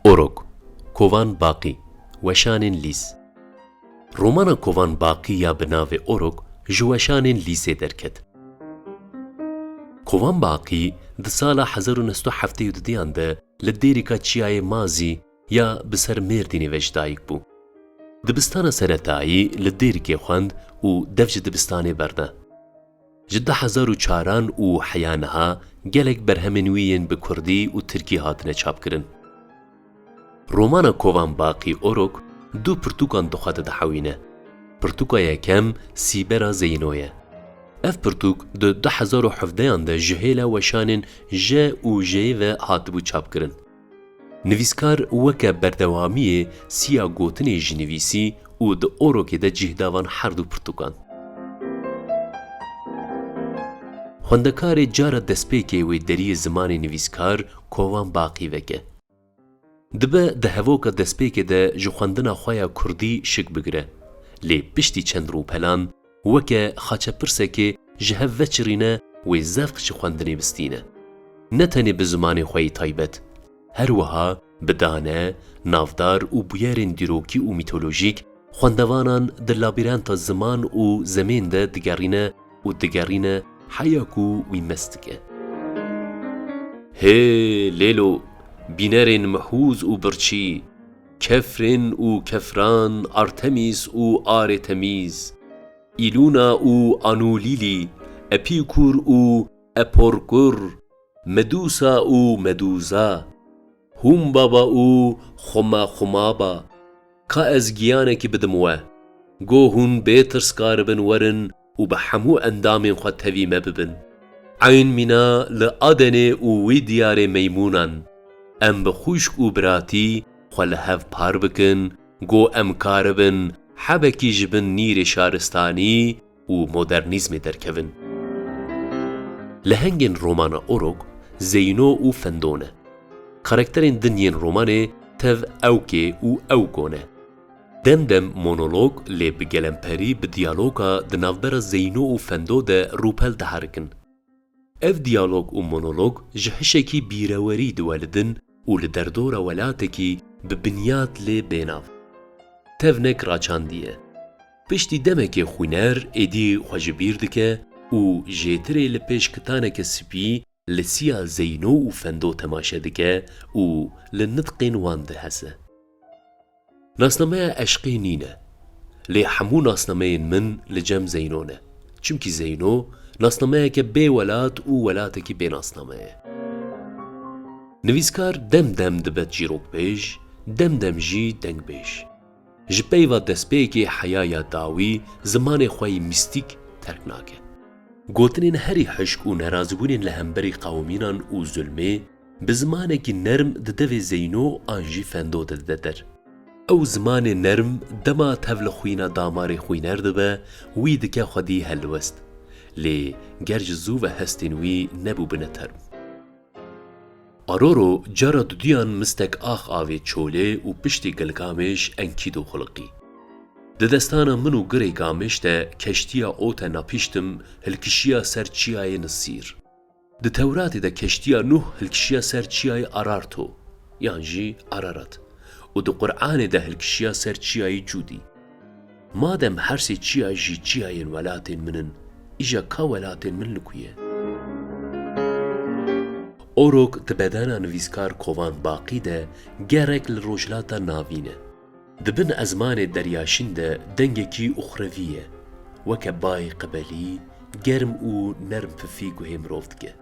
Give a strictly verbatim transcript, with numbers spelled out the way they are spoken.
Orok, Kovan Baqî, Weşanên Lîs. Romana Kovan Baqî ya bi navê Orok ji weşanên Lîsê derket. Kovan Baqî di sala hezar û neh sed û heftê û dudiyan de li Dêrika Çiyayê Mazî ya bi ser Mêrdînê ve ji dayik bû. Dibistana seretayî li Dêrikê xwend û dev ji dibistanê berde. Ji du hezar û çaran û heya niha gelek berhemên wî yên bi kurdî û tirkî hatine çapkirin. Romana Kovan Baqî Orok du pirtûkan di xwe de dihewîne. Pirtûka yekem Sîbera Zeyno ye. Ev pirtûk di du hezar û hevdeyan de ji hêla weşanên J û J'yê ve hatibû çapkirin. Nivîskar weke berdewamiyê siya gotinê jî nivîsî û di Orokê de cih da van her du pirtûkan. Xwendekarê cara destpêkê wê deriyê zimanê nivîskar Kovan Baqî veke. Dibe di hevoka destpêkê de ji xwendina xwe ya kurdî şik bigire. Lê piştî çend rûpelan weke xaçepirsekê ji hev veçirîne wê zevq ji xwendinê bistîne. Ne tenê bi zimanê xwe yî taybet, her wiha bi dane, navdar û bûyerên dîrokî û mîtolojîk xwendevanan di labîrenta ziman û zemên de digerîne û digerîne heya ku wî mest dike. Hê lêlo, bînerên mihûz û birçî, kefrên û kefran, Artemîs û Arêtemîz, Îlûna û Anûlîlî, Epîkur û Eporkur, Medusa û Meduza, Hûmbaba û Xuma Xumaba, ka ez giyanekî bidim we, go hûn bê tirs karibin werin û bi hemû endamên xwe tevî me bibin. Eyn mîna li Adenê û wî diyarê meymûnan, em bi xwişk û biratî xwe li hev par bikin, go em karibin hebekî ji bin nîrê şaristanî û modernîzmê derkevin. Lehengên romana Orok, Zeyno û Fendo ne. Karakterên din yên romanê tev ewkê û ewko ne. Dem dem monolog lê bi gelemperî bi diyaloga di navbera Zeyno û Fendo de rûpel diherikin. Ev diyalog û monolog ji hişekî bîrewerî diwelidin û li derdora welatekî bi binyat lê bênav. Tevnek raçandiye. Piştî demekê xwîner êdî xwe ji bîr dike û jêtirê li pêş kitaneke spî li siya Zeyno û Fendo temaşe dike û li nitqên wan dihese. Nasnameya eşqê nîne, lê hemû nasnameyên min li cem Zeyno ne. Çimkî Zeyno nasnameyeke bê welat û welatekî bê nasname ye. Nivîskar dem dem dibe çîrokbêj, dem dem jî dengbêj. Ji peyva destpêkê heya ya dawî zimanê xwe yî mîstîk terk nake. Gotinên herî hişk û nerazîbûnên li hemberî qewimînan û zulmê bi zimanekî nerm di devê Zeyno an jî Fendo de dide der. Ew zimanê nerm dema tev li xwîna damarê xwîner dibe, wî dike xwedî helwest. Lê ger ji zû ve hestên wî nebûbine term. Aroro cara dudiyan mistek ax avê Çolê û piştî Gilgamêş Enkido xuliqî. Di destana min û Girê Gamêş de keştiya Ote Napiştim hilkişiya ser çiyayê Nisîr. Di Tewratê de keştiya Nuh hilkişiya ser çiyayê Ararto, yan jî Ararat û di Quranê de hilkişiya ser çiyayê Cûdî. Madem her sê çiya jî çiyayên welatên min in, îja ka welatên min li ku ye? Orok di bedena nivîskar Kovan Baqî de gerek li Rojhilata Navîn e. Di bin ezmanê Deryaşîn de dengekî uxrevî ye, weke bayê qebelî, germ û nerm fifî guhê mirov dike.